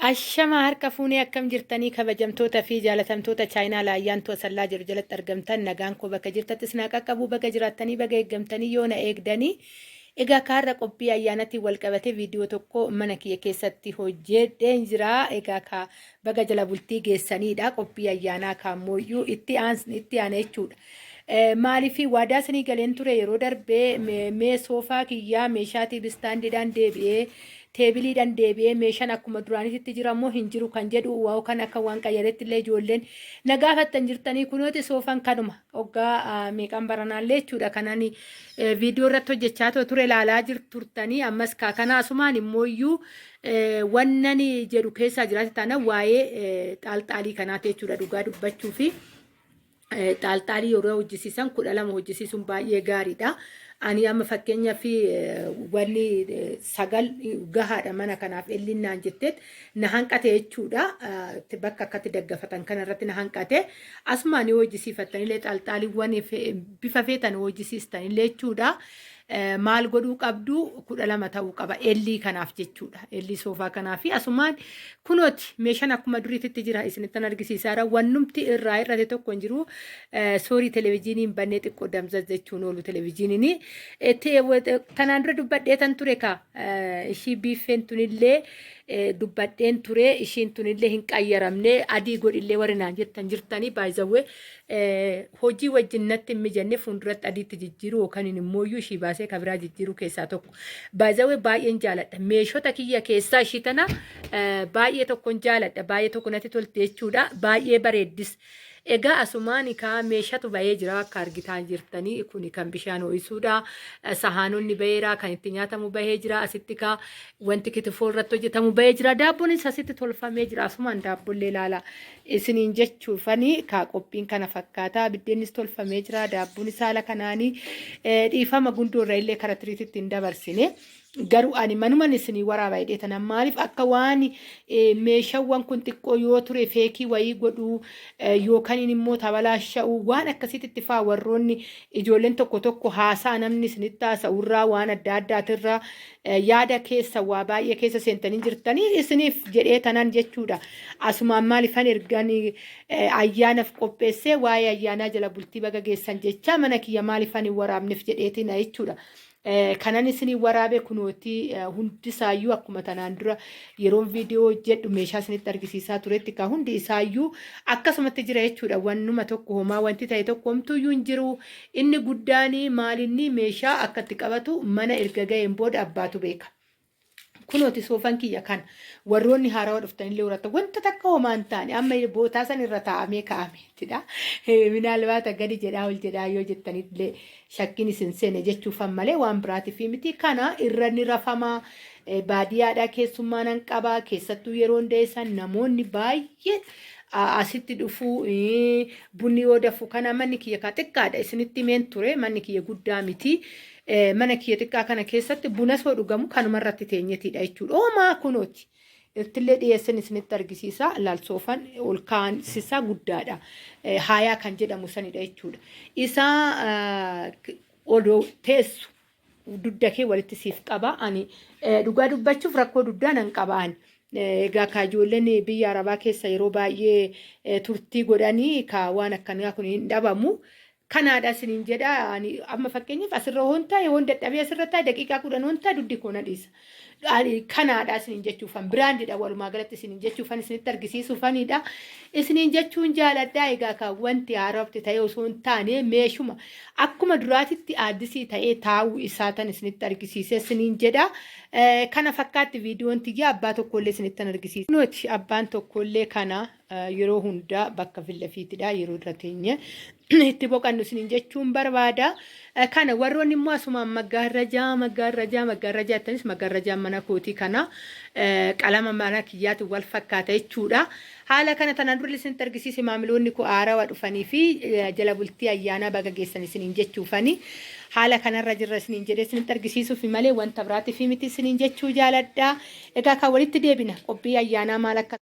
Ashama harka fuunee akkam jirtanii kabajamtoota fi jaalatamtoota chaayinaa laayyaantu asallaa jiru jalatti argamtan nagaan koo bakka jirtattis naa qaqqabu baga jiraattanii baga eeggamtanii yoo na eegdanii egaa kaarra qophii ayyaanatiin wal qabatee viidiyoo tokko mana kiyya keessatti hojjedheen jira egaa kaa baga jala bultii geessaniidha qophii ayyaanaa kaammooyyuu itti itti aana jechuudha. Maaliif waadaa isinii galeen ture yeroo darbee mee soofaa kiyyaa meeshaa tiivi istaandiidhaan deebi'ee teebiliidhaan deebi'ee meeshaan akkuma duraanitti jira moo hin jiru kan jedhu waa kan akka waan qayyaretti illee ijoolleen na gaafattan jirtanii kunooti soofaan kanuma hoggaa meeqaan baranaallee jechuudha kanaan viidiyoo irratti hojjechaa ture ilaalaa turtanii ammas kaa kana asumaan immooyyuu wannan jedhu keessaa jiraate taana waa'ee xaalxaalii kanaati jechuudha dhugaa dubbachuu fi xaalxaalii yeroo hojjisiisan 12 hojjisiisuun baay'ee gaariidha. Ani amma fakkeenyaaf wanni 9 gahaadha mana kanaaf ellinnaan jetteet na hanqate jechuudha. Bakka akkatti daggafatan kanarratti na hanqate. Asumaan yoo hojjisiifattanillee xaalxaaliiwwan bifa feetan hojjisiistanillee jechuudha. Maal godhuu qabdu 12 ta'uu qaba ellii kanaaf jechuudha. Ellii soofaa kanaaf fi asumaan kunooti meeshaan akkuma duriititti jira isinittan argisiisaara. Wannumti irraa hir'ate tokko hin jiru. Soorii televezyiiniin bannee xiqqoo damzaz jechuun oolu televezyiiniin. Tanaan dura dubbadheetan ture ka ishii biiffeen tunillee dubbadheen ture ishiin tunillee hin qayyaramne adii godhillee warri naan jettan jirtanii baay'izawwee hojii wajjin natti hin mijanne fuulduratti adiitti jijjiiruu yookaan immooyyuu ishii baasee kan biraa jijjiiruu keessaa tokko. Baay'izawwee baay'een jaaladha. Meeshota kiyya keessaa ishii tana baay'ee tokkon jaaladha. Baay'ee tokko natti tolti jechuudha. Baay'ee bareeddis. Egaa asumaan kaa meeshatu bahee jira akka argitaa jirtanii kuni kan bishaan ho'isuudha. Sahaanonni baheera kan itti nyaatamu bahee jira. Asitti kaa wanti kitifoo irratti hojjetamu bahee jira. Daabboonis asitti tolfamee jira. Asumaan daabbollee ilaala. Isiniin jechuufani kaa qophiin kana fakkaata. Biddeennis tolfamee jira. Daabboonis haala kanaanii dhiifama gundoo irra illee kara tiriititti hin dabarsine. Garuu ani manuman isinii waraaba jedhee tana maaliif akka waan meeshawwan kun xiqqoo yoo ture feekii wayii godhuu yookaan immoo tabalaasha'uu waan akkasiitti faa warroonni ijoolleen tokko tokko haasaa namni isinitti haasa'urraa waan adda addaatirraa yaada keessa waa baay'ee keessa seentanii jirtanii isiniif jedhee tanan jechuudha. Asumaan maaliifan ergan ayyaanaaf qopheessee waa'ee ayyaanaa jala bultii baga geessan jecha mana kiyya maaliifan hin waraabneef jedheetina jechuudha. Kanan isinii waraabe kunooti hundi isaayyuu akkuma tanaan dura yeroon viidiyoo hojjedhu meeshaa isinitti argisiisaa turetti ka hundi isaayyuu akkasumatti jira jechuudha. Wannuma tokko homaa wanti ta'e tokko homtuuyyuu hin jiru. Inni guddaan maalinni meeshaa akka itti qabatu mana erga ga'een booda abbaatu beeka. Kunooti soofan kiyya kana warroonni haarawa dhuftanillee horattan wanta takka homaa hin taane amma bootaa san irra taa'amee ka'ameetidha. Minaalbaata gadi jedhaa ol jedhaa yoo jettanillee shakkiin isin seene jechuufan malee waan biraatiif miti. Kana irra ni rafama baadiyyaadhaa keessummaa nan qaba keessattuu yeroo deessan namoonni baay'een asitti dhufuu bunni yoo dafu kana manni kiyya ka xiqqaadha isinitti himeen ture manni kiyya guddaa miti. Mana kiyya xiqqaa kana keessatti buna soo dhugamu kanuma irratti teenyetiidha jechuudha. Oomaa kunooti. Ittillee dhiyeessan isinitti argisiisa. Laalsoofan ol kaansisaa guddaadha. Haayaa kan jedhamu sanidha jechuudha. Isaa odoo teessu dugda kee walitti siif qaba. Ani dhugaa dubbachuuf rakkoo dugdaa nan qaba ani. Egaa ka ijoolleen biyya Arabaa keessa yeroo baay'ee turtii godhanii ka waan akkanaa kun hin dhabamu. Kanaadha isiniin jedha ani amma fakkeenyaaf asirra hoon taa'e hoon dadhabee asirra taa'e daqiiqaa 10 hoon taa'e duddi koo na dhiisa. Kanaadha isiniin jechuufan biraandidha walumaa galatti isiniin jechuufan isinitti argisiisuufanidha. Isiniin jechuun jaaladha egaa kan wanti haarofti ta'e osoo hin taane meeshuma akkuma duraatitti aaddisii ta'ee taa'uu isaa tan isinitti argisiise isiniin jedha. Kana fakkaatti viidiyoon tiyya abbaa tokkollee isinittan argisiisa. Nuti abbaan tokkollee kana yeroo hundaa bakka fillafiitidha yeroo irra teenye itti boqannu isiniin jechuun barbaada. Kana warroonni immoo asumaan maggaarrajaa maggaarrajaa maggaarrajaa jettanis maggaarrajaan mana kootii kana qalama mana kiyyaatiin wal fakkaata jechuudha. Haala kana tanaan dura isinitti argisiise maamiloonni koo haarawa dhufanii fi jala bultii ayyaanaa baga geessan isiniin jechuufani. Haala kanarra jirra isiniin jedhee isinitti argisiisuuf malee wanta biraatiif miti isiniin jechuu jaaladha. Egaa kan walitti deebina qophii ayyaanaa maal akka